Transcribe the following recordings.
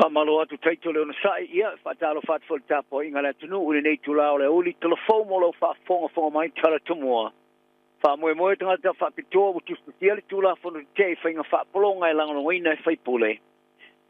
Faamalo atu Taito le onosai, ia, faatalofa atu foi i le tapuaiga a le atunuu i lenei itula o le aoauli, talofa mo lau faafogafoga mai tala tumua. Faamoemoe tagata faapitoa ua tusitusia le Tulafono Tetee i Faiga Faapologa e lagolagoina e faipule.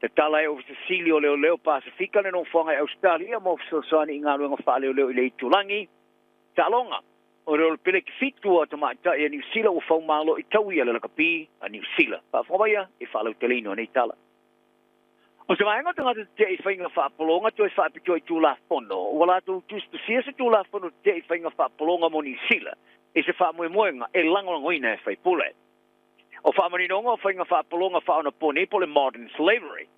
Tatala e Ofisa Sili o Leoleo Pasefika le nofoaga i Ausetalia mo fesoasoani i galuega faaleoleo i le itulagi. Taaloga, O le Olopeleki 7 a tamaitai a Niu Sila ua faumalo i taui a le lakapi a Niu Sila. Faafofoga maia i faalauteleina o nei tala. O se vaega o tagata tetee i faiga faapologa toe faapitoa i Tulafono, ua latou tusitusia se Tulafono tetee i faiga faapologa mo Niu Sila i se faamoemoega e lagolagoina e faipule. O faamaninoga o faiga faapologa faaonaponei po o le modern slavery,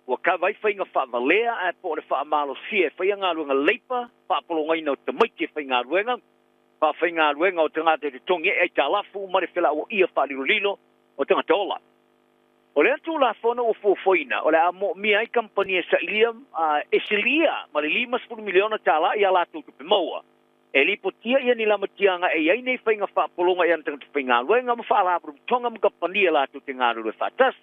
ua kava ai faiga faavalea ae po o le faamalosia e faia galuega leipa, faapologaina o tamaiti e faigaluega, faafaigaluega o tagata e totogi ai aitalafu ma le felauaia faalilolilo o tagata ola. O lea Tulafono ua fuafuaina o le a moomia ai kamupani e sailia e silia ma le $50 miliona tala i a latou tupe maua. E lipotia ia ni lamatiaga e i ai nei faiga faapologa i ana tagata faigaluega ma faalapotopotoga ma kamupani e latou te galulue faatasi.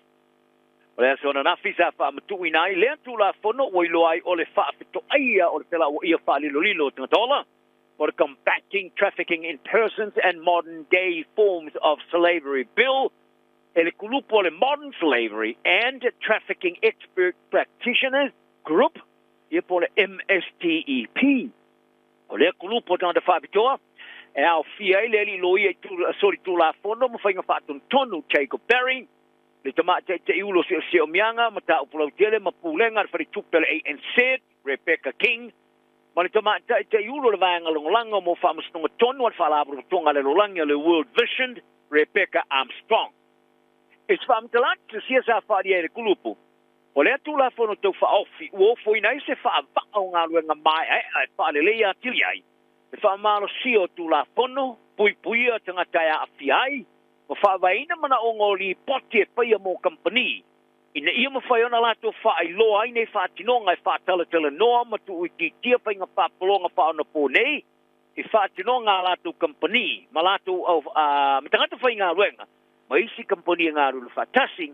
O le aso ananafi sa faamatuuina ai lea Tulafono ua iloa ai o le faafetoaia o le felauaia faalilolilo o tagata ola, o le Combating Trafficking in Persons and Modern Day Forms of Slavery Bill, e le kulupu o le Modern Slavery and Trafficking Expert Practitioners Group, ia po o le MSTEP. O lea kulupu o tagata faapitoa e aofia ai le alii loia i solitulafono ma faiga faatonutonu Jacob Berry, le tamaitai ulo seoseomiaga, mataupu lautele ma pulega a le faletupe a le ANZ, Rebecca King, ma le tamaitai ulo o le vaega lagolago mo faamasinoga tonu a le faalapotopotoga a le lalolagi a le World Vision, Rebecca Armstrong. I se faamatalaga sia sa faaalia e le kulupu, o lea Tulafono Tau Faaofi ua ofoina ai se faavaa o galuega maeaea e faaleleia atili ai le faamalosia o Tulafono, puipuia tagata e aafia ai, ma faavaeina manaoga o lipoti e faia mo kamupani, ina ia mafai ona latou faailoa ai nei faatinoga e faatalatalanoa ma tuuitiitia faiga faapologa faaonaponei i faatinoga a latou kamupani ma latou ma tagata faigaluega ma isi kamupani e galulue faatasi.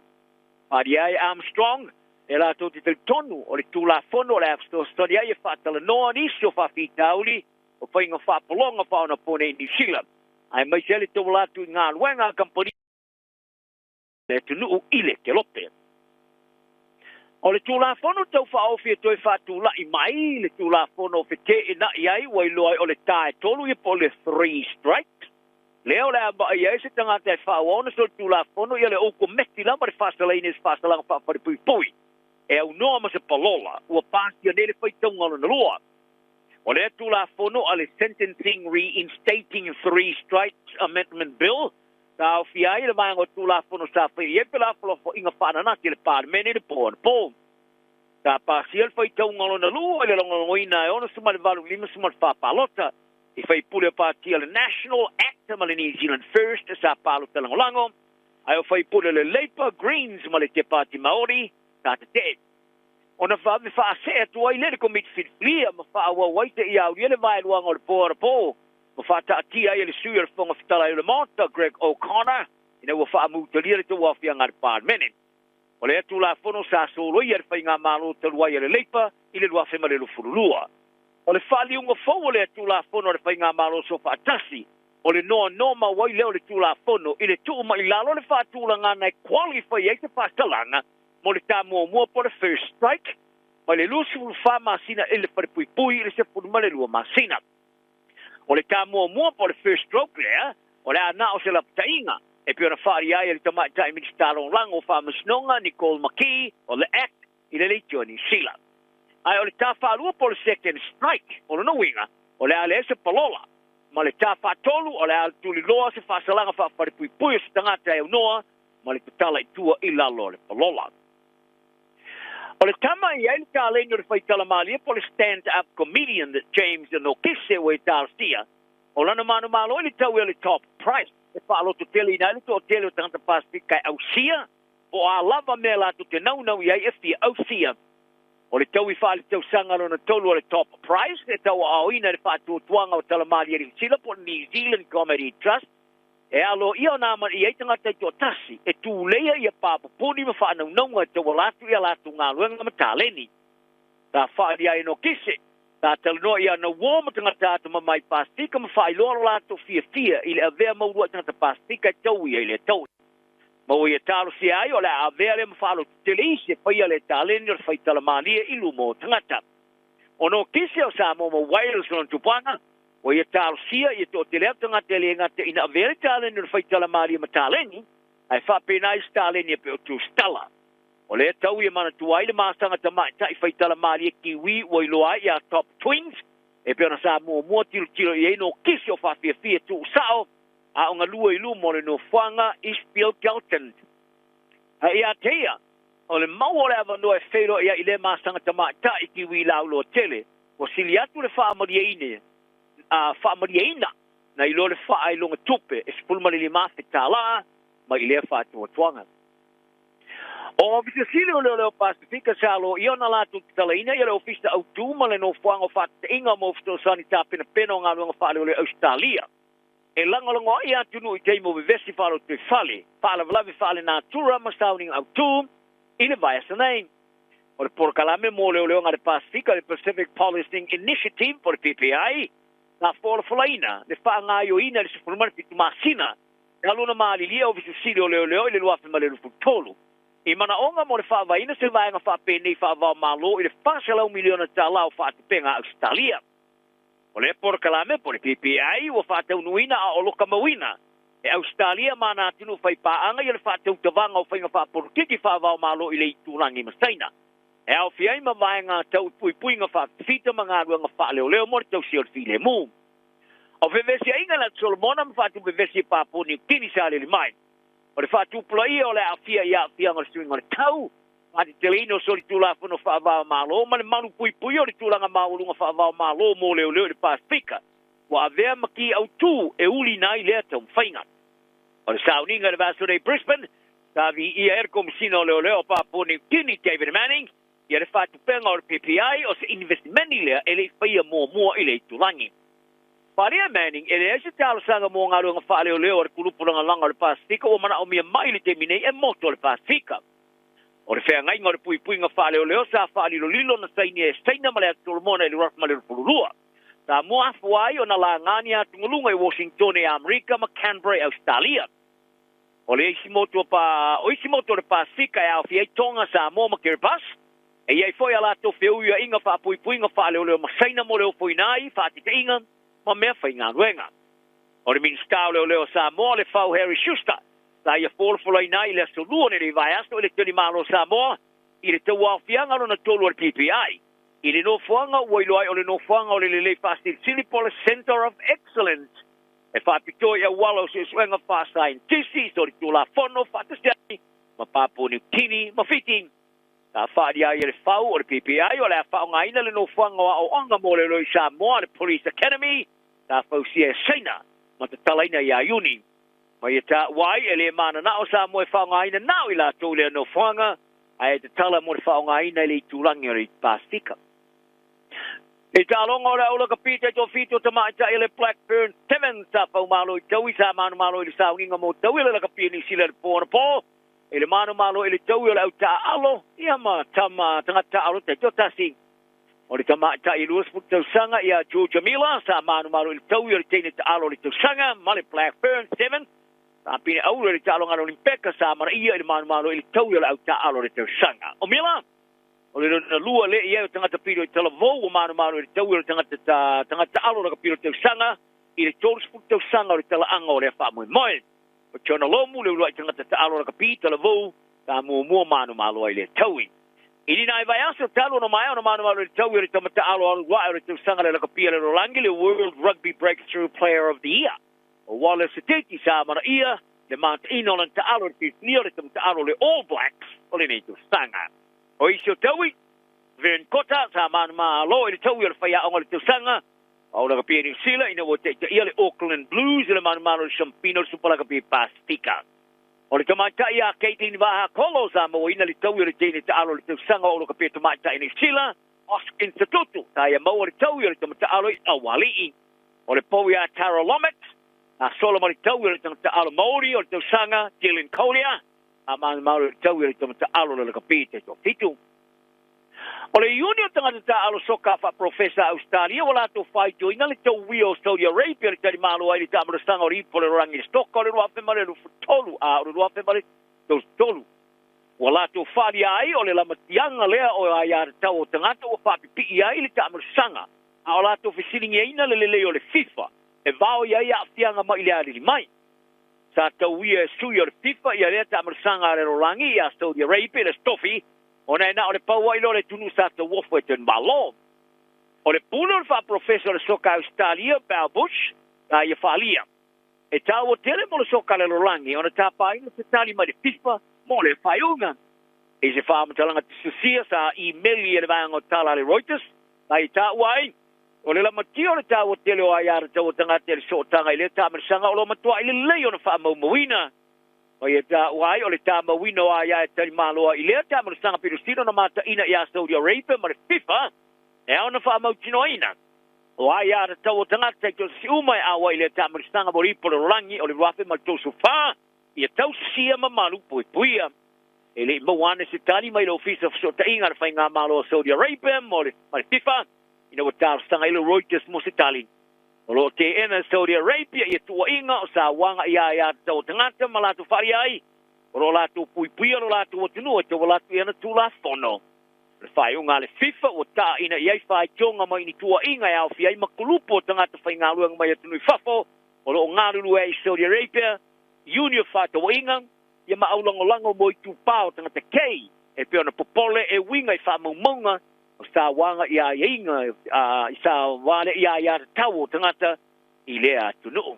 Faaalia ai Armstrong e latou te talitonu o le Tulafono o le a fesoasoani ai e faatalanoa nisi o faafitauli o faiga faapologa faaonaponei i Niu Sila, aemaise ai le tauala atu i galuega a kamupani le atunuu i le Kelope. O le Tulafono Tau Faaofi e toe faatulai mai le Tulafono feteenai ai ua iloa ai o le ta e tolu ia po o le three strikes, lea o le a vaaia ai se tagata e faaauau ona solitulafono ia le oukometi lava le faasalaina i se faasalaga faafalepuipui e aunoa ma se palola ua pasia nei le faitauga lona lua. O lea Tulafono a le Sentencing Reinstating Three Strikes Amendment Bill sa aofia ai le vaega o Tulafono sa faia i ai felafolafoaiga faananati a le Palemene i le po anapo. Sa pasia le faitauga lona lua i le lagolagoina e 68 54 palota i faipule o patia le National Act ma le New Zealand First sa palota lagolago, ae o faipule o le Labour, Greens ma le Te Pāti Māori sa tetee. Ona vave faasee atu ai lea i le Komiti Filifilia ma faaauau ai seia aulia le vaeluaga o le po anapo ma faataatia ai e le Sui o le Fofoga Fetalai o le Maota, Greg O'Connor, ina ua faamutalia le tauaofiaga a le Palemene. O lea Tulafono sa soloia e le Faigamalo talu ai a le Labour i le 2022. O le faaliuga fou o lea Tulafono a le Faigamalo Soofaatasi, o le noanoa mau ai lea o le Tulafono i le tuu mai lalo le faatulagaga e qualify ai se faasalaga mo le ta muamua po o le first strike mai le 24 masina i le falepuipui i le 12 masina. O le ta muamua po o le first stroke lea, o le a na o se lapataiga, e pei ona faaalia ai e le Tamaitai Minisita Lagolago o Faamasinoga, Nicole McKee, o le Act i le leitio a Niu Sila. Ae o le ta faalua po o le second strike, o lona uiga, o le a leai se palola, ma le ta faatolu, o le a tuliloa se faasalaga faafalepuipui o se tagata e aunoa ma le tatala i tua i lalo o le palola. O le tama e i ai le taleni o le faitala malie po o le stand-up comedian James Nokise ua i talosia, o lana manumalo i le tau o le top price e faalototeleina ai le toatele o tagata Pasefika e ausia po o a lava mea latou te naunau i ai e fia ausia. O le tau i faaletausaga lona tolu o le top price e tauaaoina e le faatuatuaga o Talamalie Niu Sila po o le New Zealand Comedy Trust. E alo ia ona amanaia ai tagata e toatasi e tuleia ia papupuni ma faanaunauga e tauala atu i a latou galuega ma taleni. Sa faaalia ai nokise sa talanoa ia nauō ma tagata atamamai Pasifika ma faailoa lo latou fiafia i le avea ma uluai tagata Pasifika e tauia i lea taui. Ma ua ia talosia ai o le a avea lea ma faalototele isi e faia le taleni o le faitala-malie i luma o tagata. O nokise o Samoa ma Wales lona tupuaga, ua ia talosia ia toatele atu tagata e le gata ina avea le taleni o le faitala-malie ma taleni, ae faapena ai se taleni e pei o tusitala. O lea tau ia manatua ai le masaga tamaitai faitala-malie Kiwi ua iloa ai ia Top Twins, e pei ona sa muamua tilotilo i ai nokisi o faafiafia tuusao a o galue i luma o le nofoaga Eastfield Galton. Ae ia te ia, o le maua o le avanoa e feiloai ai i lea masaga tamaitai Kiwi lauloa tele, ua sili atu le faamalieina nai lo le faailoga tupe e $15,000 mai i lea faatuatuaga. O Ofisa Sili o Leoleo Pasifika sa aloaia ona latou tatalaina ia le Ofisa Autu ma le Nofoaga o Faataitaiga mo Fesoasoani Tapenapena o Galuega Faaleoleo Ausetalia e lagolago ai atunuu i taimi o vevesi faalotoifale, faalavelave faalenatura ma sauniga autu i le vaiaso nei. O le polokalame mo leoleoga a le Pasifika, le Pacific Policing Initiative po o le PPI, sa folafolaina le faagaoioina i le 17 masina talu ona malilie Ofisa Sili o Leoleo i le 2023. I manaoga mo le faavaeina se vaega faapenei faava-o-Malo i le $400 miliona tala o faatupega a Ausetalia. O lea polokalame po o le PPI ua faataunuuina a o lokamauina e Ausetalia ma ana atunuu faipaaga ia le faatautavaga o faiga faapolokiki faava-o-Malo i le itulagi ma Saina. E aofia ai ma vaega tau i puipuiga faafifita ma galuega faaleoleo mo le tausia o le filemu. O fevesiaiga na Solomona ma faatupevesi e Papua Niu Kini sa aleli mai. O le faatupulaia o le aafia i aafiaga o le suiga o le tau, faateteleina o solitulafono faava-o-Malo ma le malu puipuia o le tulaga maualuga faava-o-Malo mo leoleo i le Pasefika, ua avea ma ki autū e ulina ai lea taumafaiga. O le sauniga i le vaiaso nei i Brisbane, sa viia ai le Komesina o Leoleo o Papua Niu Kini, David Manning, ia le faatupega o le PPI o se inivesimeni lea e le i faia muamua i le itulagi. Faaalia e Manning e leai se talosaga mo galuega faaleoleo a le Kulupu Lagalaga o le Pasefika ua manaomia mai i le taimi nei e motu o le Pasefika. O le feagaiga o le puipuiga faaleoleo sa faalilolilo na sainia e Saina ma le Atu Solomona i le 2022. Sa muafua ai ona laga ni atugaluga i Washingtone i Amerika ma Canberra i Ausetalia. O le isi motu o pa, o isi motu o le Pasefika e aofia ai Tonga, Samoa ma Kiribati, e i ai foi a latou feuiaiga faapuipuiga faaleoleo ma Saina mo le ofoina ai, faataitaiga, ma mea faigaluega. O le Minisita o Leoleo o Samoa, Lefau Harry Schuster, sa ia folafolaina ai i le aso Lua o lenei vaiaso i le Talimalo o Samoa i le tauaofiaga lona tolu a le PPI i le nofoaga ua iloa ai o le nofoaga o le lelei faasilisili po o le Centre of Excellence e faapitoa i auala o suesuega faasaienitisi, solitulafono faatasi ai ma Papua Niu Kini ma Fiti. Sa faaalia ai e le fau o le PPI o le a faaaogaina le nofoaga o aoaoga mo leoleo i Samoa, le Police Academy, sa fausia e Saina ma tatalaina ia Iuni. Ma ia taua ai e le mananao Samoa e faaaogaina na o i latou lea nofoaga, ae tatala mo le faaaogaina i le itulagi o le Pasefika. I taaloga o le aula ka pita i toafitu o tamaitai o le Blackburn Sevens sa faumalo i taui sa manumalo i le sauniga mo taui o le lakapi e Niu Sila i le po anapo i le manumalo i le taui o le au taaalo ia ma tama tagata taaalo taitoatasi. O le tamaitai e 20 tausaga ia Georgia Miller sa manumalo i le taui o le teine taalo o le tausaga ma le Blackburn Sevens sa pine auro i le taaloga a le Olimpeka sa manaia i le manumalo i le taui o le au taaalo o le tausaga. O Miller O le lona lua lea i ai o tagata pilo i talavou ua manumanu i le taui o le tagata tagata alo laka pilo tausaga i le 30 tausaga o le talaaga o lea faamoemoe. O Jonah Lomu le uluai tagata taalo lakapi talavou sa muamua manumalo ai lea taui. I lina ai vaiaso talu ona maea ona manumalo i le taui o le tama taalo alu ae o le tausaga le lakapi a le lalolagi le World Rugby Breakthrough Player of the Year. O Wallace Sititi sa amanaia le mataina o lana taalo i le filifilia o le tama taalo o le All Blacks o lenei tausaga. O isi o taui, Vern Cotter sa manumalo i le taui o le faiaoga o le tausaga o lakapi a Niu Sila ina ua taitaia le Auckland Blues i le manumalo i le Siampina o le Supa Lakapi Pasifika. O le tamaitai ia Caitlin Vahakolo sa mauaina le taui o le teine taalo o le tausaga o lakapi a tamaitai Niu Sila, Hoskins Sotutu, sa ia maua le taui o le tama taalo i Aualii. O le pou ia Tara Lomax, A sola ma le taui o le tagata alo Maori o le tausaga Dylan Collier, a manumalo i le taui o le tagata alo le lakapi 7. O le Iuni o tagata taalo soka faaprofesa Australia ua latou faitioina le tauia o Saudi Arabia le talimalo ai le taamalosaga o le ipu o le lalolagi i le soka o le 2023 a o le 2023. Ua latou faalia ai o le lamatiaga lea o aiā tatau o tagata ua faapipii ai le taamalosaga, a o latou fesiligiaina le lelei o le FIFA e vaoi ai aafiaga mai le alili mai. Sa tauia e sui o le FIFA ia lea taamalosaga a le lalolagi ia Saudi Arabia le Stofi, ona e na o le pau ai lea o le atunuu sa tauofo e talimalo. O le pule o le faaprofesa o le soka Australia Bao Bush sa ia faalia e taua tele mo le soka a le lalolagi ona tapaina se tali mai le FIFA mo le faaiuga. I se faamatalaga tusitusia sa imeli e le vaega o tala a le Reuters, sa ia taua ai o le lamatia o le taua tele o aiā tatau o tagata i le sootaga i lea taamalosaga o lo o matuai lelei ona faamaumauina. Ma ia taua ai o le tamauina o aiā e talimalo ai i lea taamalosaga pito sili ona mataina ia Saudi Arabia ma le FIFA e ao ona faamautinoaina o aiā tatau o tagata i tosi uma e ʻauai i lea taamalosaga mo le ipu o le lalolagi o le 2034 ia tausia ma malu puipuia. E le i maua ane se tali mai le Ofisa o Fesootaiga a le Faigamalo o Saudi Arabia ma le FIFA ina ua talosaga ai le Reuters mo se tali. O lo o teena e Saudi Arabia ia tuuaiga o sauaga i aiā tatau o tagata ma latou faalia ai o lo o latou puipuia lo latou atunuu e tauala atu i ana Tulafono. O le faaiuga a le FIFA ua taina i ai faitioga mai ni tuuaiga e aofia ai ma kulupu o tagata faigaluega mai atunuu i fafo o lo o galulue ai i Saudi Arabia, iuni o faatauaiga, ia ma aulagolago mo itupā o tagata kei e pei ona popole e uiga i faamaumauga o sauaga i aiaiga i sauaga i aiā tatau o tagata i lea atunuu.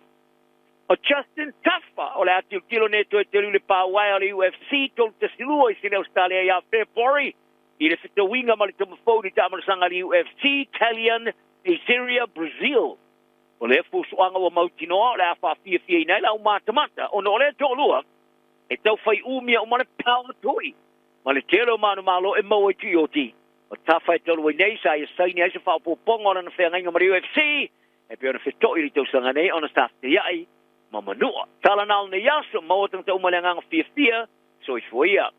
O Justin Tafa o le a tilotilo nei toe telu i le pauaea o le UFC 312 i Sini Australia ia February i le fetauiga ma le tamafou i le taamalosaga a le UFC Talion Azeria Brazil. O lea fuafuaga ua mautinoa o le a faafiafiaina ai le aumatamata ona o lea toalua e tau fai umia uma le power to'i ma le tele o manumalo e maua i tuioti. O Tafa e talu ai nei sa ia saini ai se faaopoopoga o lana feagaiga ma le UFC e pei ona feto'i i le tausaga nei ona sa fetaiai ma manua. Tala na o lenei aso, maua tagata uma le agaga fiafia, soifua ia.